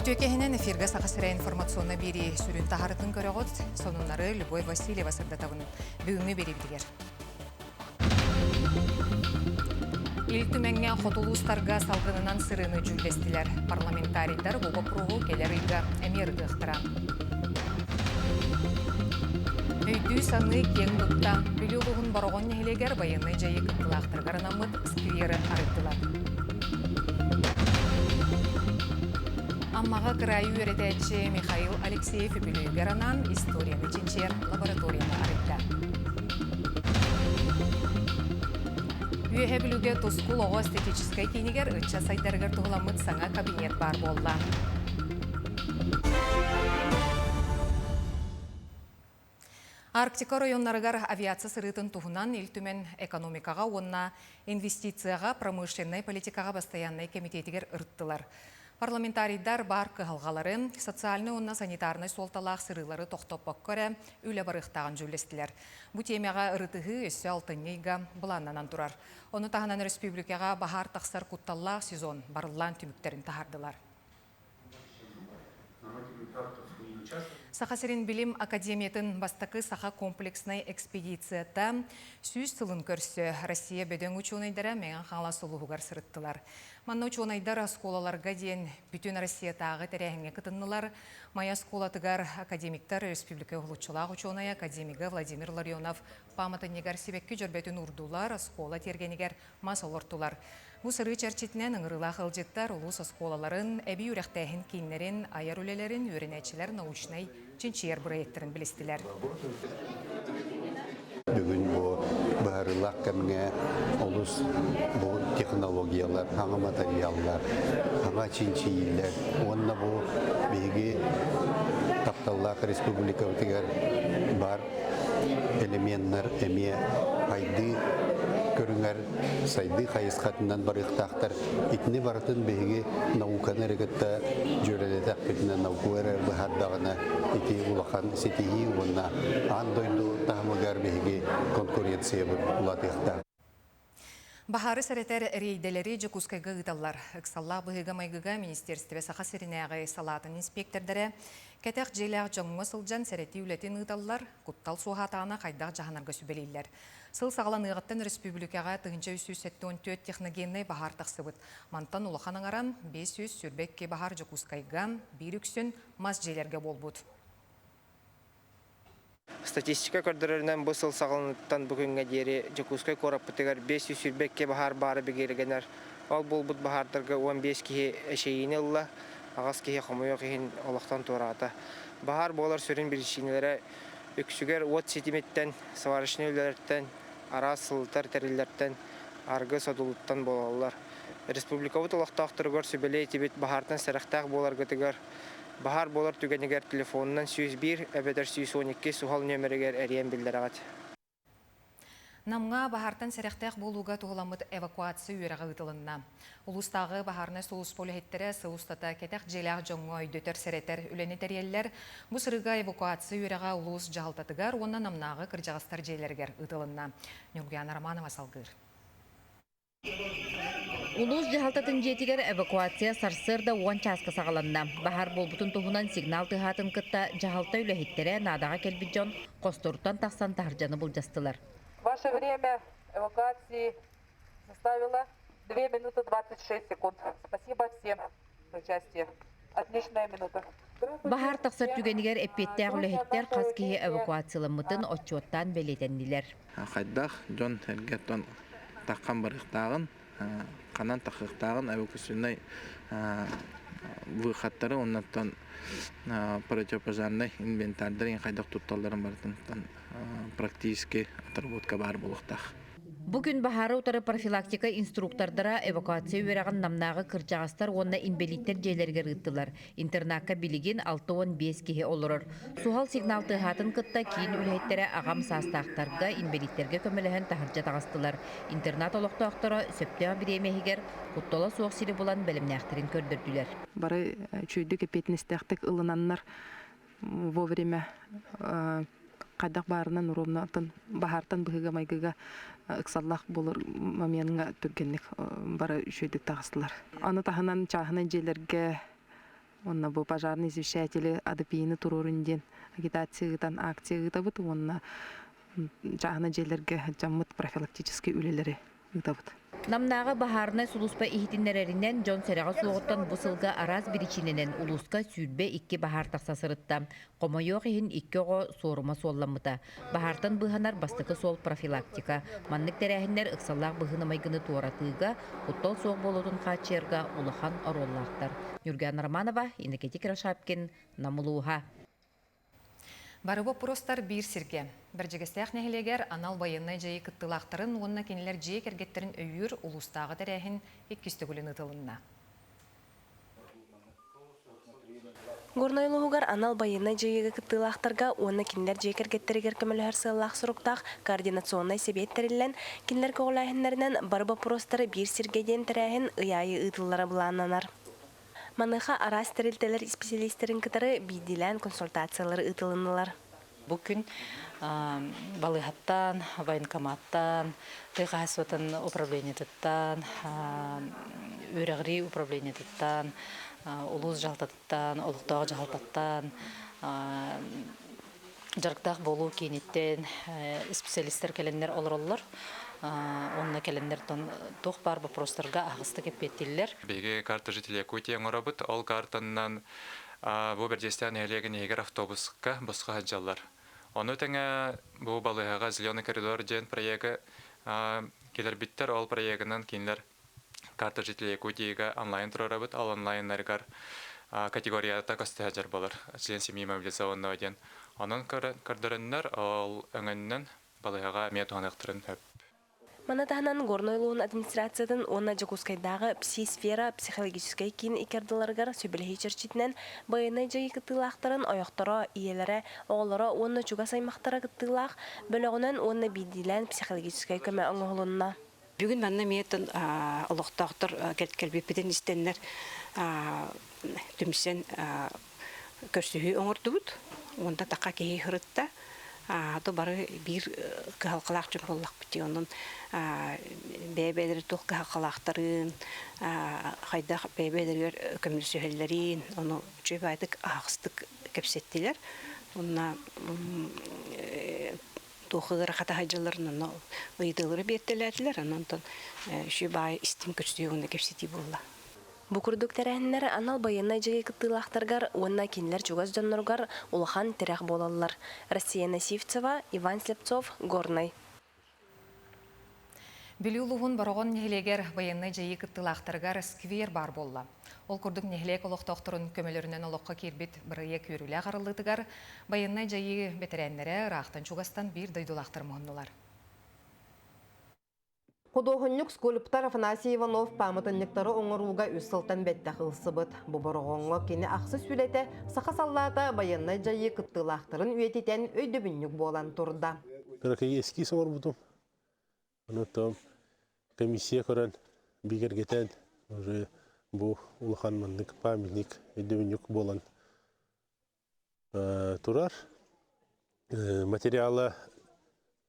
Үтүөкэһинэн эфиргэ Саха сирэ информационнай биэрии сүрүн таһарытын көрөҕүт. Сонуннары Любовь Васильева сырдатабын. Бүгүҥҥү биэриибитигэр. Ил Түмэҥҥэ хоту улуустарга салгынынан сырыыны дьүүллэстилэр. Парламентарийдар бу боппуруоһу кэлэр ыйга эмиэ ырытыахтара. Өйдүү-саныы киэҥ тутта Бүлүү улууһун Бороҕон нэһилиэгэр байыаннай дьайыы кыттыылаахтарыгар анаммыт скверы арыйдылар. Аммаҕа кыраайы үөрэтээччи Михаил Алексеев үбүлүөйүгэр анаан историяны чинчийэр лабораторияны арыйда. Үөһэ Бүлүүгэ Тускул оҕо эстетическэй киинигэр ыччат сайдарыгар туһуламмыт саҥа кабинет баар буолла. Арктика оройуоннарыгар авиация сырыытын туһунан Ил Түмэн экономикаҕа уонна инвестицияҕа промышленнай политикаҕа бастайааннай кэмитиэтигэр ырыттылар. Парламентарийдар баар кыһалҕаларын, социальнай уонна санитарнай суолталаах сырыылары тохтоппокко эрэ үлэ барыахтааҕын дьүүллэстилэр. Бу тиэмэҕэ ырытыһыы өссө алтынньы ыйга былааннанан турар. Ону таһынан өрөспүүбүлүкэҕэ баһаар тахсар кутталлаах сезон барыллаан түмүктэрин таһаардылар. Саха сирин билим академиятын бастакы саха комплекснай экспедицията 100 сылын көрсө Россия бөдөҥ учуонайдара Мэҥэ Хаҥалас улууһугар сырыттылар. Манна учуонайдар оскуолаларга диэн бүтүн Россиятааҕы тэрээһиҥҥэ кытыннылар. Майа оскуолатыгар академиктар республика уһулуччулаах учуонайа академига Владимир Ларионов пааматынньыгар сибэкки дьөрбөтүн уурдулар, оскуола тиэргэнигэр мас олортулар. Бу сырыы чэрчитинэн ыҥырыылаах ыалдьыттар улуус оскуолаларын, эбии үөрэхтээһин кииннэрин, айар үлэлэрин, үөрэнээччилэр научнай чинчийэр бырайыактарын билистилэр. Бүгүн бу быһарыылаах кэмҥэ олус бу технологиялар, саҥа матырыйааллар, саҥа чинчийиилэр уонна бу биһиги тапталлаах республикабытыгар баар элеменнэр эмиэ сайдыы көрүҥэр сайдыы хайысхатынан барыахтаахтар. Итини барытын биһиги науканы эрэ кытта дьүөрэлэтэхпитинэ, наука эрэ быһаардаҕына ити улахан ситиһии уонна аан дойду таһымыгар биһиги конкуренциябыт улаатыахтаах. Баһаары сэрэтэр рейдэлэри Дьокуускайга ыыталлар. Ыксаллаах быһыыга-майгыга министиэристибэ Саха сиринээҕи салаатын инспиэктэрдэрэ кэтэх дьиэлээх дьоҥҥо сылдьан сэрэтии үлэтин ыыталлар, куттал суоһаатаҕына хайдах дьаһанарга сүбэлииллэр. Сыл саҕаланыаҕыттан өрөспүүбүлүкэҕэ 1374 техногеннай баһаар тахсыбыт. Мантан улахан аҥара 522 баһаар Дьокуускайга, биир үксүн мас дьиэлэргэ буолбут. Статистика көрдөрөрүнэн бу сыл саҕаланыттан бу күҥҥэ диэри Дьокуускай куораппытыгар 522 баһаар баара бигэргэнэр. Ол буолбут баһаардарга 15 киһи эчэйиини ылла, аҕыс киһи хомойуох иһин олохтон туораата. Баһаар буолар сүрүн биричиинэлэрэ үксүгэр уот ситимиттэн, сварочнай үлэлэртэн, араас сылытар тэриллэртэн, аргы содулуттан буолаллар. Республикабыт олохтоохторугар сүбэлиэ этибит баһаартан сэрэхтээх буоларгытыгар Баһаар буолар түгэнигэр телефонунан 101 эбэтэр 112 суһал нүөмэригэр эрийэн биллэрэҕит. Намҥа баһаартан сэрэхтээх буолууга туһуламмыт эвакуация үөрэҕэ ыытылынна. Улуустааҕы баһаарынай сулууспа үлэһиттэрэ сыл устата кэтэх дьиэлээх дьоҥҥо өйдөтөр-сэрэтэр үлэни тэрийэллэр. Бу сырыыга эвакуация үөрэҕэ улуус дьаһалтатыгар уонна Намнааҕы кырдьаҕастар дьиэлэригэр ыытылынна. Ньургуйаана Романова салгыыр. Улуус дьаһалтатын дьиэтигэр эвакуация сарсыарда 10 чааска саҕаланна. Баһаар буолбутун туһунан сигнал тыаһаатын кытта дьаһалта үлэһиттэрэ наадаҕа кэлбит дьон хосторуттан тахсан таһырдьаны былдьастылар. Ваше время эвакуации составило 2 минуты 26 секунд. Спасибо всем за участие. Отличная минута. Баһаар тахсар түгэнигэр эппиэттээх үлэһиттэр хас киһи эвакуацияламмытын отчуоттаан бэлиэтэннилэр. Хайдах дьон эргэттэн таххан барыахтааҕын, ханан тахыахтааҕын эвакуационнай выходтары уоннаттан противопожарнай инвентарьдары хайдах тутталларын барытын практически отработка баар буолуохтаах. Бу күн баһаары утары профилактика инструктордара эвакуация үөрэҕин Намнааҕы кырдьаҕастар уонна инбэлииттэр дьиэлэригэр ыыттылар. Интернакка билигин 65 киһи олорор. Суһал сигнал тыаһаатын кытта киин үлэһиттэрэ аҕам саастаахтарга, инбэлииттэргэ көмөлөһөн таһырдьа таҕыстылар. Интернат олохтоохторо сөптөөх бириэмэ иһигэр куттала суох сири булан бэлэмнээхтэрин көрдөрдүлэр. Бары үчүгэйдик эппиэтинэстээхтик ылынаннар вовремя хайдах баарынан ровно баһаартан быһыыга-майгыга ыксаллаах буолар момеҥҥа түргэнник бары үчүгэйдик таҕыстылар. Аны таһынан чааһынай дьиэлэргэ Уонна бу пожарный извещатели АДПИ-ни туруорун диэн агитация ыытан акция ыытабыт уонна чааһына дьиэлэргэ дьаммыт профилактическай үлэлэри ыытабыт. Намнааҕы баһаарынай сулууспа иһитиннэрэринэн, дьон сэрэҕэ суоҕуттан бу сылга араас биричиинэнэн улууска 22 баһаар тахса сырытта. Хомойуох иһин, икки оҕо суорума суолламмыта. Баһаартан быыһанар бастакы суол профилактика. Маннык тэрээһиннэр ыксаллаах быһыыны-майгыны туоратыыга, куттал суох буолуутун хааччыйарга улахан оруоллаахтар. Ньургуяна Романова, Иннокентий Кирашапкин, Нам улууһа. Бары боппуруостар биир сиргэ. Бэрдьигэстээх нэһилиэгэр анал байыаннай дьайыы кыттыылаахтарын уонна кинилэр дьиэ кэргэттэрин өйүүр улуустааҕы тэрээһин иккис төгүлүн ыытылынна. Горнай улууһугар анал байыаннай дьайыыга кыттыылаахтарга уонна кинилэр дьиэ кэргэттэригэр көмөлөһөр сыаллаах соруктаах координационнай сэбиэт тэриллэн, кинилэр көҕүлээһиннэринэн бары боппуруостары биир сиргэ диэн тэрээһин ый аайы ыытыллара былааннанар. Маныаха араас тэрилтэлэр исписэлиистэрин кытары биирдиилээн консультациялар ыытылыннылар. Бу күн балыыһаттан, военкоматтан, тыа хаһаайыстыбатын управлениетыттан, үөрэҕирии управлениетыттан, улуус дьаһалтатыттан, олохтоох дьаһалтаттан, дьарыктаах буолуу кииниттэн специалистар кэлэннэр олороллор. Онно кэлэннэр туох баар боппуруостарга аһаҕастык эппиэттииллэр. Биһиги карта жителей Якутии оҥоробут. Ол картанан бу Бэрдьиэстээх нэһилиэгин иһигэр автобуска босхо сылдьаллар. Ону тэҥэ бу балыыһаҕа «Зеленый коридор» диэн проегы киллэрбиттэр. Ол проегынан кинилэр карта жителей Якутии-га онлайн туруорабыт. Ол онлайннарыгар категорията көстө сылдьар буолар. Член семьи мобилизованного диэн. Онон көрдөрөннөр, ол өҥөннөн балыыһаҕа эмиэ туһаныахтарын сөп. Маны таһынан Горнай улууһун администрациятын уонна Дьокуускайдааҕы Пси-сфера психологическай киин икки ардыларыгар сөбүлэһии чэрчитинэн байыаннай дьайыы кыттыылаахтарын ойохторо, ийэлэрэ, оҕолоро уонна чугас аймахтара кыттыылаах бөлөҕүнэн уонна биирдиилээн психологическай көмө оҥоһулунна. Бүгүн манна эмиэ олохтоохтор кэлбиппитин истэннэр түмсэн көрсүһүү оҥордубут. Уонна таха киһи сырытта. То бары биир кыһалҕалаах дьон буоллахпыт дии. Онон бэйэ-бэйэлэри туох кыһалҕалаахтарын, хайдах бэйэ-бэйэлэригэр көмөлөсүһэллэрин, ону үчүгэй баайдык аһаҕастык кэпсэттилэр. Уонна туох ыарахата сылдьалларын онно ыйытыылары биэртэлээтилэр. Онон үчүгэй баай истиҥ көрсүһүү уонна кэпсэтии буолла. Бу курдук тэрээһиннэр анал байыаннай дьайыы кыттыылаахтарыгар уонна кинилэр чугас дьонноругар улахан тирэх буолаллар. Россия Сивцева, Иван Слепцов, Горнай. Бүлүү улууһун Бороҕон нэһилиэгэр байыаннай дьайыы кыттыылаахтарыгар сквер баар буолла. Ол курдук нэһилиэк олохтоохторун көмөлөрүнэн олоххо киирбит бырайыак үөрүүлээх арыллыытыгар байыаннай дьайыы бэтэрээннэрэ ыраахтан-чугастан биир дойдулаахтар муһуннулар. Худуоһунньук скульптор Афанасий Иванов пааматынньыктары оҥорууга үс сылтан бэттэх ылсыбыт. Бу бороҕоҥҥо кини ахсыс үлэтэ саха саллаата байыаннай дьайыы кыттыылаахтарын үйэтитэн өйдөбүнньүк буолан турда. Кыракый эскиз оҥорбутум. Онон комиссия көрөн бигэргэтэн уже бу улахан маннык памятник өйдөбүнньүк буолан турар. Материала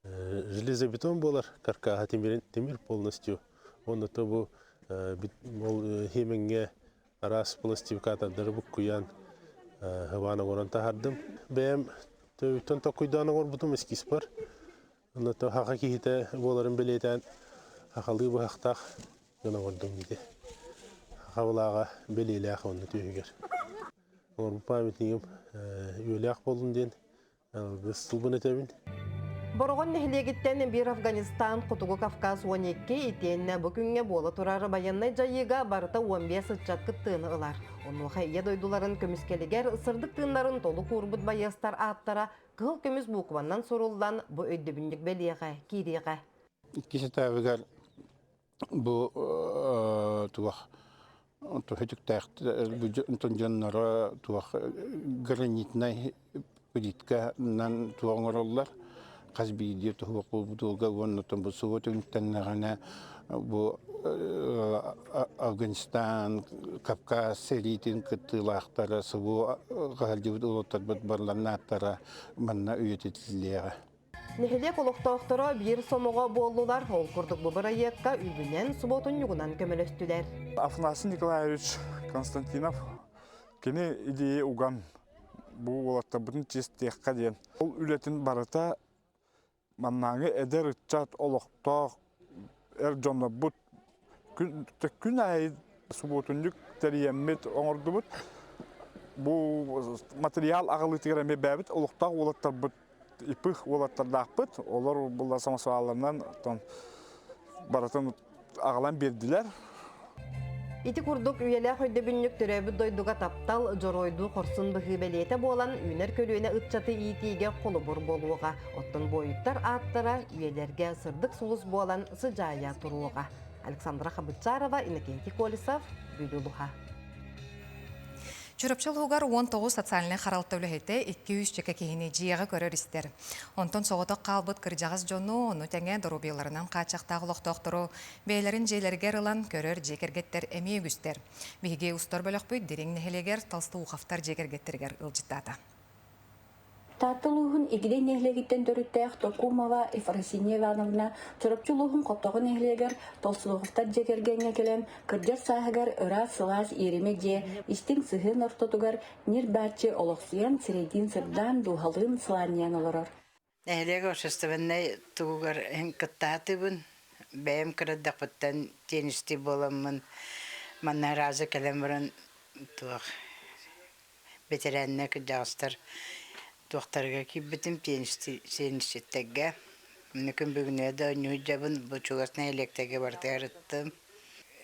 железобетон буолар, каркаһа тимир, тимир полностью. Онно то бу ол хиэмэҥҥэ араас пластификатордары буккуйан хыбаан оҥорон таһардым. Бэйэм төбүттэн токкуйдаан оҥорбутум эскиз бар. Онно то хаха киһитэ буоларын бэлиэтээн хахалыы быһахтаах гына оҥордум дии. Хаха былааҕа бэлиэлээх онно түөһүгэр. Оҥорбут памятнигым үөлээх буоллун диэн алгыс тылбын этэбин. Бороҕон нэһилиэгиттэн биир Афганистан, Хотугу Кавказ 12 итиэннэ бу күҥҥэ буола турар байыаннай дьайыыга барыта 15 ыччат кыттыыны ылар. Онуоха Ийэ дойдуларын көмүскэлигэр сырдык тыыннарын толук уурбут байыастар ааттара кыһыл көмүс буукубаннан суруллан бу өйдөбүнньүк бэлиэҕэ киириэҕэ. Иккис этабыгар бу туох түһүтүктээх дьонноро туох гранитнай плитканан туох оҥороллор хас биирдии туһуох буолбутуга уонна бу суо түмүктэннэҕинэ бу Афганистан Кавказ сэриитин кыттыылаахтара субу хаһалдьыбыт уолаттарбыт барыларнааттара манна үйэтитиллиэҕэ. Нэһилиэк олохтоохторо биир сомоҕо буоллулар. Ол курдук бу бырайыакка үбүнэн, субуотунньугунан көмөлөстүлэр. Афанасий Николаевич Константинов Кини идея уган бу уолаттарбытын чиэстиэххэ диэн. Ол үлэтин барыта маннааҥы эдэр ыччат олохтоох эр дьоннорбут күн, күн аайы субуотунньук тэрийэммит оҥордубут. Бу материал аҕалыытыгар эмиэ бэйэбит олохтоох уолаттарбыт ипых уолаттардаахпыт. Олор була самосвалларынан барытын аҕалан биэрдилэр. Ити курдук үйэлээх өйдөбүнньүк төрөөбүт дойдуга таптал, дьоруойдуу хорсун быһыы бэлиэтэ буолан, үүнэр көлүөнэ ыччаты иитиигэ холобур буолуоҕа. Оттон буойуттар ааттара үйэлэргэ сырдык сулус буолан сыдьаайа туруоҕа. Александра Хабытчарова, Иннокентий Колесов, Бүлүү улуһа. Чурапчы улууһугар 19 социальнай харалта үлэһитэ 200 чэкэ киһини дьиэҕэ көрөр-истэр. Онтон соҕотох хаалбыт кырдьаҕас дьону, ону тэҥэ доруобуйаларынан хааччахтаах олохтоохтору бэйэлэрин дьиэлэригэр ылан көрөр дьиэ кэргэттэр эмиэ үгүстэр. Биһиги устар бөлөхпүт Дириҥ нэһилиэгэр Толстоуховтар дьиэ кэргэттэригэр ыалдьыттаата. Таатта улууһун Игидэй нэһилиэгиттэн төрүттээх Токумова Ефросинья Ивановна Чурапчы улууһун Хоптоҕо нэһилиэгэр Толстоуховтар дьиэ кэргэҥҥэ кэлэн, кырдьар сааһыгар ыраас-сылаас иэримэ дьиэ истиҥ сыһыан ортотугар ньир-бааччы олохсуйан, сирэйдиин сырдаан, дууһалыын сылаанньыйан олорор. Нэһилиэк общественнай тугугар кыттаатыбын. Бэйэм кырадахпыттан теннисти буоламмын манна разы кэлэн баран туох бэтэрээннэр кырдьаҕастар туохтарыгар киирбитим теннисчиттэргэ. Күн бүгүнү да оонньуу сылдьабын, бу чугас нэһилиэктэргэ барытыгар ыттым.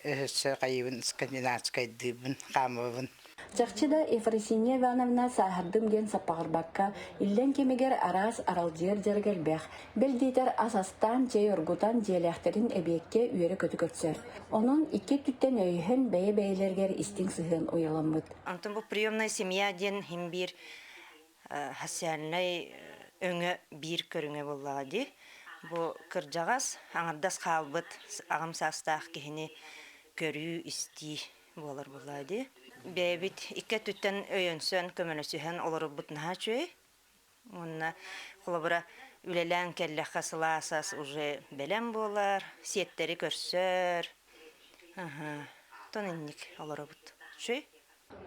Өссө хайыыбын скандинавскайдыыбын, хаамабын. Чахчы да Ефросинья Ивановна сааһырдым диэн саппаҕырбакка, иллэҥ кэмигэр араас аралдьыйар дьарык элбэх. Бэл диэтэр ас астаан, чэй оргутан, дьиэлээхтэрин эбиэккэ үөрэ-көтө көрсөр. Онон икки өттүттэн өйөһөн, бэйэ-бэйэлэригэр истиҥ сыһыан уйаламмыт. Онтон бу приемная семья диэн иһин биир социальнай өҥө биир көрүҥэ буоллаҕа дии. Бу кырдьаҕас, аҥардас хаалбыт аҕам саастаах киһини көрүү-истии буолар буоллаҕа дии. Бэйэбит икки өттүттэн өйөнсөн, көмөлөсүһэн олорорбут наһаа үчүгэй. Уонна холобура үлэлээн кэллэххэ сылаас ас уже бэлэм буолар, сиэттэри көрсөр. Аха. Тон инник олоробут. Үчүгэй.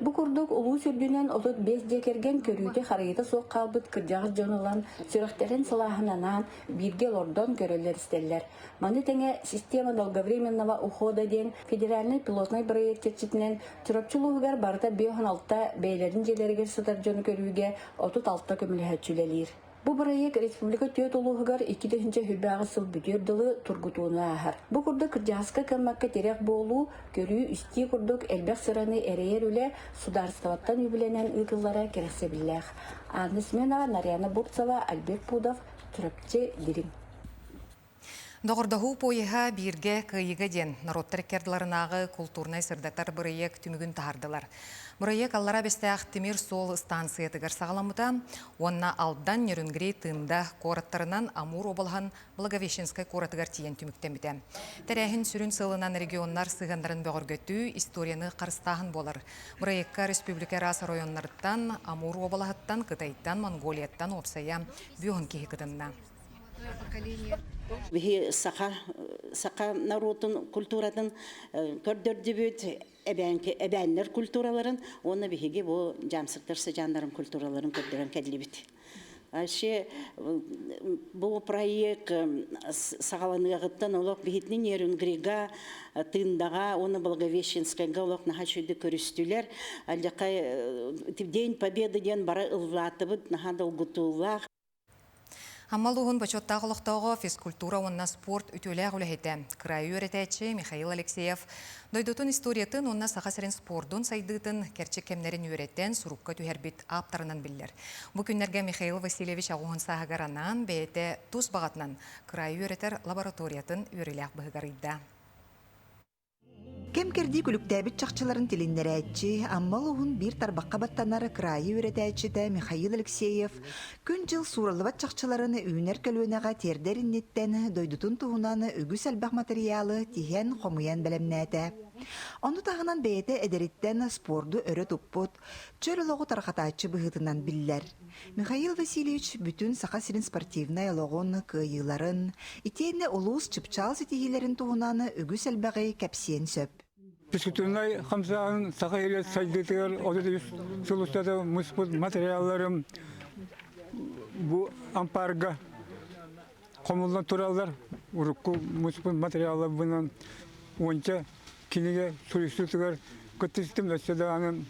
Бу курдук улуус үрдүнэн 35 дьиэ кэргэн көрүүтэ-харайыыта суох хаалбыт кырдьаҕас дьон ылан, сүрэхтэрин сылааһын анаан, бииргэ олордон көрөллөр-истэллэр. Маны тэҥэ «Система долговременного ухода» диэн федеральнай пилотнай бырайыак чэрчитинэн Чурапчы улууһугар барыта 56 бэйэлэрин дьиэлэригэр сытар дьону көрүүгэ 36 көмөлөһөөччү үлэлиир. Бу бырайыак республика түөрт улууһугар 2028 сыл бүтүөр дылы тургутууну ааһар. Бу курдук кырдьаҕаска кыаммакка тирэх буолуу, көрүү-истии курдук элбэх сыраны эрэйэр үлэ судаарыстыбаттан үбүлэнэн ыытыллара кэрэхсэбиллээх. Анна Семенова, Нарьяна Бурцева, Альберт Пудов, Чурапчы, Дириҥ. Доҕордоһуу поеһа бииргэ кыайыыга диэн норуоттар иккардыларынааҕы култуурнай-сырдатар бырайыак түмүгүн таһаардылар. Бырайыак Аллараа Бэстээх тимир суол ыстаансыйатыгар саҕаламмыта уонна Алдан, Нерюнгри, Тында куораттарынан Амур уобалаһын Благовещенскай куоратыгар тиийэн түмүктэммитэ. Тэрээһин сүрүн сыалынан регионнар сыһыаннарын бөҕөргөтүү, историяны харыстааһын буолар. Бырайыакка республика араас оройуоннарыттан, Амур уобалаһыттан, Кытайтан, Монголияттан уопсайа 50 киһи кытынна. Биһи саха саха норуотун культуратын көрдөрдүбүт эбээннэр культураларын уонна биһиги бу дьаамсыктар сыдьааннарын культураларын көрдөрөн кэллибит. Вообще бу проект саҕаланыаҕыттан олох биһитини Нерюнгрига, Тындаҕа уонна Благовещенскайга олох наһаа үчүгэйдик көрүстүлэр. Алдьархай День Победы диэн бары ыллаатыбыт, наһаа долгутуулаах. Амма улууһун бочуоттаах олохтооҕо физкультура уонна спорт үтүөлээх үлэһитэ, кыраайы үөрэтээччи Михаил Алексеев дойдутун историятын уонна Саха сирин спордун сайдыытын кэрчик кэмнэрин үөрэтэн сурукка түһэрбит ааптарынан биллэр. Бу күннэргэ Михаил Васильевич аҕуһун сааһыгар анаан бэйэтэ тус баҕатынан кыраайы үөрэтэр лабораториятын үөрүүлээх быһыгар ыйда. Кэм-кэрдии күлүктээбит чахчыларын тилиннэрээччи, Амма улууһун биир тарбахха баттанар кыраайы үөрэтээччитэ Михаил Алексеев күн-дьыл суураллыбат чахчыларын үүнэр көлүөнэҕэ тиэрдэр инниттэн дойдутун туһунан үгүс элбэх матырыйаалы тиһэн, хомуйан бэлэмнээтэ. Ону таһынан бэйэтэ эдэриттэн спорду өрө туппут, чөл олоҕу тарҕатааччы быһыытынан биллэр. Михаил Васильевич бүтүн Саха сирин спортивнай олоҕун, кыайыыларын, итиэннэ улуус чыпчаал ситиһиилэрин туһунан үгүс элбэҕи кэпсиэн сөп. Физкультурнай хамсааһын Саха сирэ сайдыытыгар 33 сыл устата муспут материалларым бу ампаарга хомуллан тураллар. Урукку муспут материалларбынан уонча кинигэ суруйсуутугар кыттыстым. Өссө даҕаны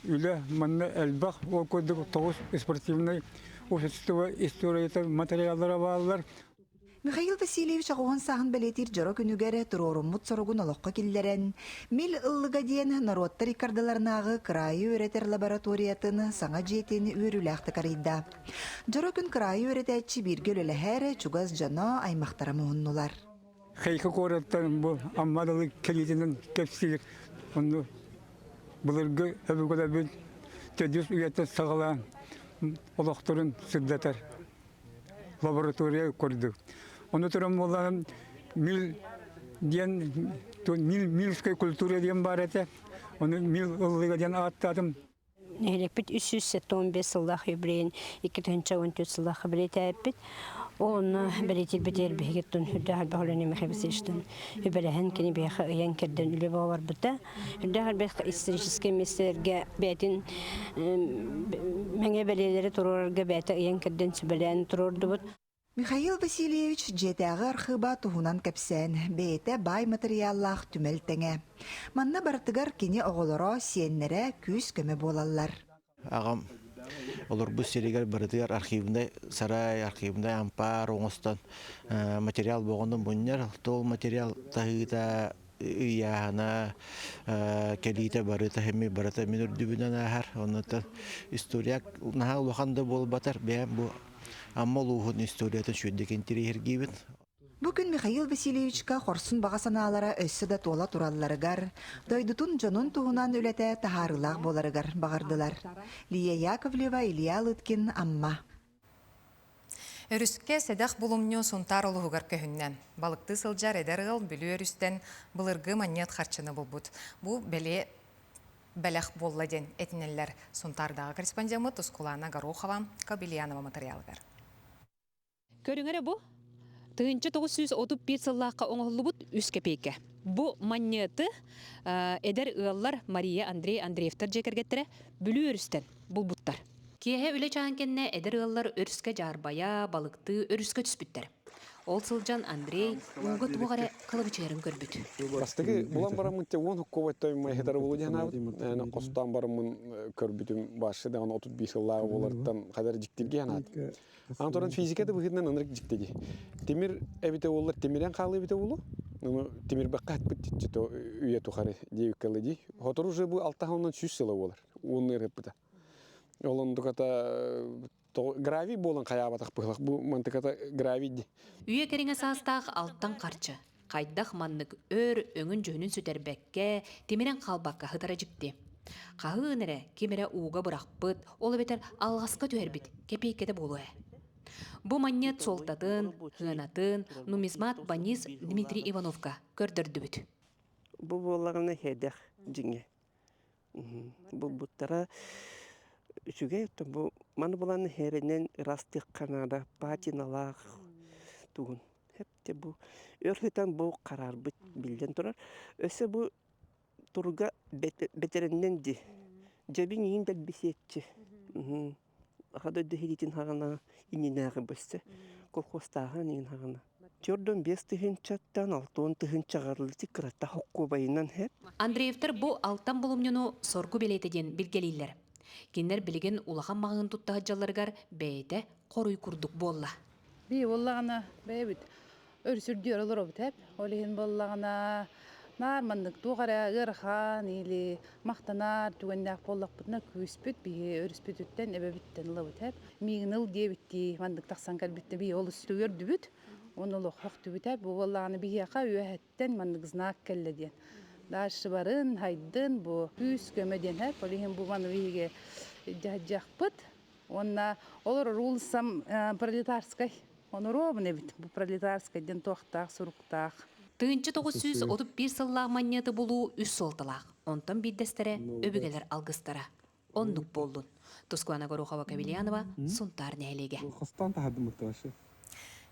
үлэ манна элбэх. Ол курдук тоҕус спортивнай общество историята материаллара бааллар. Михаил Васильевич оҕуһун сааһын бэлиэтиир дьоро күнүгэр туруоруммут соругун олоххо киллэрэн, Мил ыллыга диэн норуоттар иккардыларынааҕы кыраайы үөрэтэр лабораториятын саҥа дьиэтин үөрүүлээхтик арыйда. Дьоро күн кыраайы үөрэтээччи бииргэ үлэлэһэр чугас дьоно, аймахтара муһуннулар. Хейка куораттан бу Амма далы кэлиитинэн кэпсиир. Онно былыргы өбүгэлэрбит төрдүс үйэттэн саҕалаан олохторун сырдатар лаборатория курдук. Ону туран буоллаҕым мил диэн мил мильская культура диэн баар этэ. Ону мил ыллыга диэн ааттаатым. Нэһилиэкпит 375 сыллаах юбилейын 2014 сыллаахха бэлиэтээбиппит. Ол онно бэлиэтиирбитигэр биһиги үрдээх элбэх үлэни Михаил Васильевичтан үбэлэһэн кини биһиэхэ ыйан кэрдэн үлэ бөҕө барбыта. Үрдээх элбэх историческай миэстэлэргэ бэйэтин мэҥэ бэлиэлэри туруорарга бэйэтэ ыйан кэрдэн сүбэлээн туруордубут. Михаил Васильевич дьиэтээҕи архыыба туһунан кэпсээн, бэйэтэ баай матырыйааллаах түмэл тэҥэ. Манна барытыгар кини оҕолоро, сиэннэрэ күүс-көмө буолаллар. Аҕам олорбут сиригэр барытыгар архивнай сарай, архивнай ампаар оҥостон материал боҕону мунньар. Ол материал таһыыта, ыйааһына, кэлиитэ барыта эмиэ барыта мин үрдүбүнэн ааһар. Оннуттан история наһаа улахан да буолбатар, бэйэм бу Амма улууһун историятын сүрдүк интириэһиргиибин. Бу күн Михаил Васильевичка хорсун баҕа санаалара өссө да туола туралларыгар, дойдутун дьонун туһунан үлэтэ таһаарыылаах буоларыгар баҕардылар. Лия Яковлева, Илья Лыткин, Амма. Өрүскэ сэдэх булумньу Сунтаар улууһугар көһүннэ. Балыктыы сылдьар эдэр ыал Бүлүү өрүстэн былыргы манньыат харчыны булбут. Бу бэлиэ бэлэх буолла диэн этинэллэр Сунтаардааҕы корреспондеммыт Тускулаана Горохова Кобельянова матырыйаалыгар. Көрүҥ эрэ бу. 1931 сыллаахха оҥоһуллубут үс кэпиэйкэ. Бу манньыаты эдэр ыаллар Мария, Андрей Андреевтар дьиэ кэргэттэрэ Бүлүү өрүстэн булбуттар. Киэһэ үлэ чааһын кэннэ эдэр ыаллар өрүскэ дьаарбайа, балыктыы өрүскэ түспүттэр. Ол сылдьан Андрей ууга туох эрэ кылабычыйарын көрбүт. Бастакы булан бараммын те уон хуккубай тоймай хетары болу диэн аабыт. Хостаан бараммын көрбүтүм башы даҕаны 35 сыллааҕы буолартан хадар дьиктиргэ анаат. Аны туран физика да быһыытынан ынырык дьикти дии. Тимир эбитэ буоллар тимирэн хаалыы эбитэ буолуо. Ону тимирбэххэ хатпыт диччи үйэ тухары диэбиккэ дылы дии. Сотору уже бу алта онон сүүс сыла буолар. Уонна ырыппыта. Ол оннуката гравий буолан хайаабатах быһылах. Бу мантыката гравий дии. Үйэ кэриҥэ саастаах алтан харчы. Хайдах маннык өр өҥүн-дьүһүнүн сүтэрбэккэ, тимирэн хаалбакка сытара дьикти. Хаһыын эрэ, ким эрэ ууга бырахпыт, ол эбэтэр алҕаска түһэрбит кэпиэйкэтэ буолуо ээ. Бу манньыат суолтатын, сыанатын нумизмат Банис Дмитрий Ивановка көрдөрдүбүт. Бу буоллаҕына сэдэх дьиҥэ. Булбуттара үчүгэй бу маны булан иһэринэн ырастыахха наада патиналаах тугун Хэп бу өр сытан бу хараарбыт биллэн турар. Өссө бу туруга бэтэрэннэн ди. Дьэбин иин дэлбисиэччи. Аха дойду иһитин хаҕана иннинээҕи бөссө. Колхозтааһын иин хаҕана. Чордон биэс тыһыынчаттан алтыан тыһыынчаҕарлыти кырата хоккуобайынан хэп. Андреевтар бу алтан булумньуну соргу бэлиэтэ диэн билгэлииллэр. Кинилэр билигин улахан маҕаһыын тутта сылдьалларыгар бэйэтэ хоруй курдук буолла. Бии буоллаҕына бэйэбит өрүсүрдүөр олоробут эп. Ол иһин буоллаҕына наар маннык туох эрэ ыарахан или махтанар түгэннээх буоллахпытына күүспүт биһи өрүспүтүттэн эбэбиттэн ылабыт эп. Миигин ыл диэбиттии маннык тахсан кэлбиттэ бии олус үөрдүбүт. Уонна олох хөхтүбүт эп. Бу буоллаҕына биһиэхэ үөһэттэн маннык знак кэллэ диэн. Дальше барын, хайдын бу күүс көмө диэн эп. Ол иһин бу маны биһиги дьаһдьахпыт. Уонна олорор уулуссам Пролетарскай. Оноруобун эбит бу Пролетарскай диэн туохтаах суруктаах. 1931 сыллаах манньыаты булуу үс суолталаах. Онтон биирдэстэрэ өбүгэлэр алгыстара. Оннук буоллун. Тускуана Горохова-Кавельянова, Сунтаар нэһилиэгэ.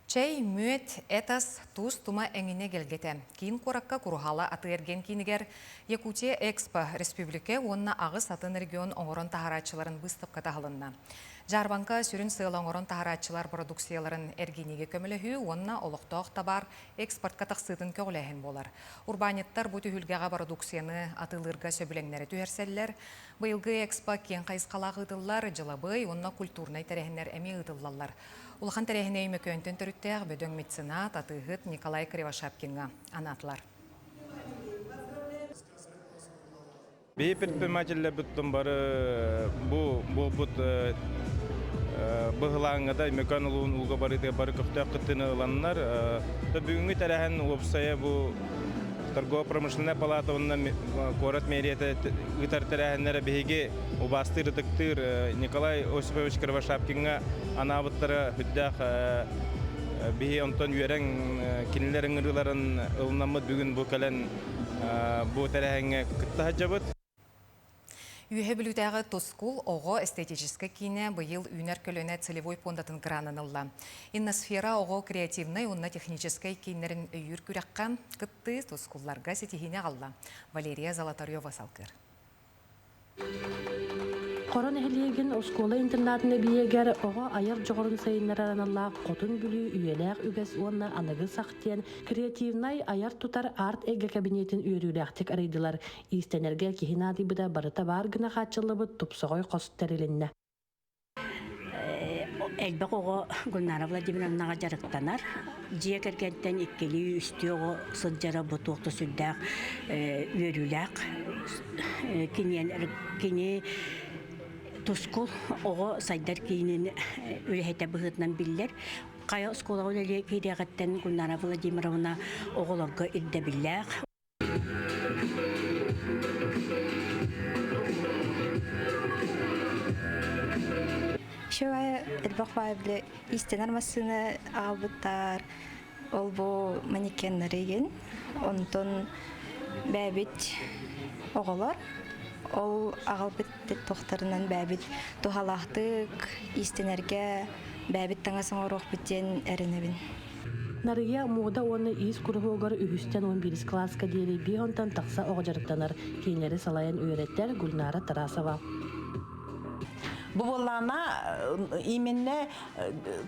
Чэй, мүөт, эт ас, туус тума эҥинэ гэлгэтэ. Киин куоракка Куруһаала атыы-эргиэн киинигэр Якутия Экспо республика уонна аҕыс атын регион оҥорон таһаарааччыларын быыстапката аһылынна. Дьаарбаҥка сүрүн сыала оҥорон таһаарааччылар бородууксуйаларын эргиниигэ көмөлөһүү уонна олохтоох табаар экспортка тахсыытын көҕүлээһин буолар. Урбаанньыттар бу түһүлгэҕэ бородууксуйаны атыылыырга сөбүлэҥнэри түһэрсэллэр. Быйылгы Экспо киэҥ хайысхалаах ыытыллар, дьылабыай уонна культурнай тэрээһиннэр эмиэ ыытыллаллар. Улахан тэрээһини Өймөкөөнтөн төрүттээх бөдөҥ меценат, атыыһыт Николай Кривошапкиҥҥа анаатылар. Биһи предпринимателлэрбит бары бу буолбут быһылааҥҥа да Өймөкөөн улууһун ууга барыытыгар бары көхтөөх кыттыыны ыланнар, бүгүҥҥү тэрээһин уопсайа бу торгово-промышленнай палата уонна куорат мэрията ыытар тэрээһиннэрэ биһиги убаастыыр ытыктыыр Николай Осипович Кривошапкиҥҥа анаабыттара сүрдээх биһи онтон үөрэн кинилэр ыҥырыыларын ылынаммыт бүгүн бу кэлэн бу тэрээһиҥҥэ кытта сылдьабыт. Үөһэ Бүлүүтээҕи Тускул оҕо эстетическэй киинэ быйыл үүнэр көлүөнэ целевой пуондатын гранын ылла. Инносфера оҕо креативнай уонна техническэй кииннэрин өйүүр күрэххэ кыттыы Тускулларга ситиһиини аҕалла. Валерия Золотарева салгыыр. Хоро нэһилиэгин оскуола-интернатын эбийиэгэр оҕо айар дьоҕурун сайыннарар аналлаах Хотун Бүлүү үйэлээх үгэс уонна аныгы сах диэн креативнай айар-тутар арт-эйгэ кабинетын үөрүүлээхтик арыйдылар. Иистэнэргэ киһи наадыйбыта барыта баар гына хааччыллыбыт тупсаҕай хос тэрилиннэ. Элбэх оҕо Гульнара Владимировнаҕа дьарыктанар. Дьиэ кэргэнтэн иккилии, үстүү оҕо сылдьара бу туох да сүрдээх үөрүүлээх. Кини Тускул оҕо сайдар киинин үлэһитэ быһыытынан биллэр. Хайа оскуолаҕа үлэлиэ киириэҕиттэн Гульнара Владимировна оҕолорго ирдэбиллээх. Еще элбэх баайбили истэнэр массыына аҕалбыттар. Ол бу манекеннары игин. Онтон бэйэбит оҕолор ол аҕалбыт туохтарынан бэйэбит туһалаахтык иистэнэргэ бэйэбит таҥас оҥоруохпут диэн эрэнэбин. Нарыйа муода уонна иис куруһуогар үһүстэн 11 кылааска диэри биир онтон тахса оҕо дьарыктанар. Кинилэри салайан үөрэттэр Гульнара Тарасова. Бу буоллаҕына именно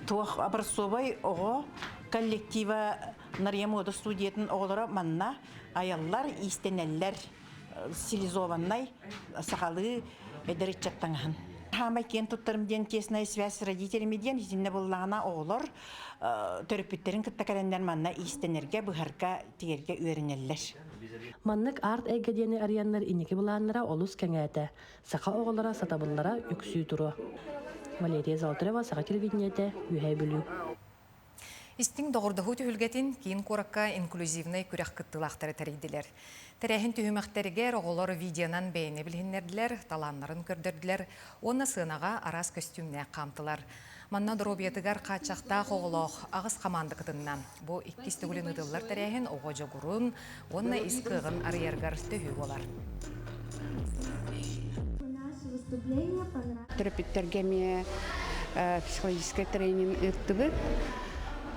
туох образцовай оҕо коллектива Нарыйа муода студиятын оҕолоро манна айаллар, иистэнэллэр стилизованнай сахалыы эдэр ыччат таҥаһын. Хаамай киэн туттарым диэн тесная связь с родителями диэн итиннэ буоллаҕына оҕолор төрөппүттэрин кытта кэлэннэр манна иистэнэргэ, быһарга, тигэргэ үөрэнэллэр. Маннык арт-эйгэ диэни арыйаннар инники былааннара олус кэҥээтэ. Саха оҕолоро сатабыллара үксүү туруо. Валерия Золотарева, Саха телевидениетэ, Үөһээ Бүлүү. Истиҥ доҕордоһуу түһүлгэтин киин куоракка инклюзивнай күрэх кыттыылаахтара тэрийдилэр. Тэрээһин түһүмэхтэригэр оҕолор видеонан бэйэни билиһиннэрдилэр, талааннарын көрдөрдүлэр уонна сыанаҕа араас көстүүмнээх хаамтылар. Манна доруобуйатыгар хааччахтаах оҕолоох аҕыс хамаанда кытынна. Бу иккис төгүлүн ыытыллар тэрээһин оҕо дьоҕурун уонна ис кыаҕын арыйарыгар төһүү буолар. Төрөппүттэргэ эмиэ психологическай тренинг ыыттыбыт.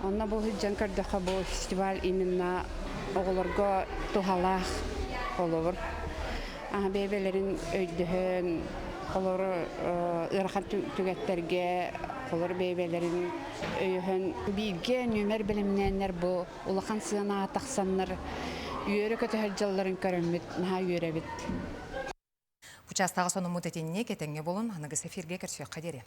Онно бу сылдьан көрдөххө бу фестиваль именно оҕолорго туһалаах холобур. Бэйэ-бэйэлэрин өйдөһөн, олору ыарахан түгэттэргэ олор бэйэ-бэйэлэрин өйөһөн бииргэ нүөмэр бэлэмнээннэр бу улахан сыанаҕа тахсаннар үөрэ-көтө сылдьалларын көрөммүт наһаа үөрэбит. Учаастагы сонуммут итинник этэҥҥэ буолун, аныгыс эфиргэ көрсүөххэ диэри.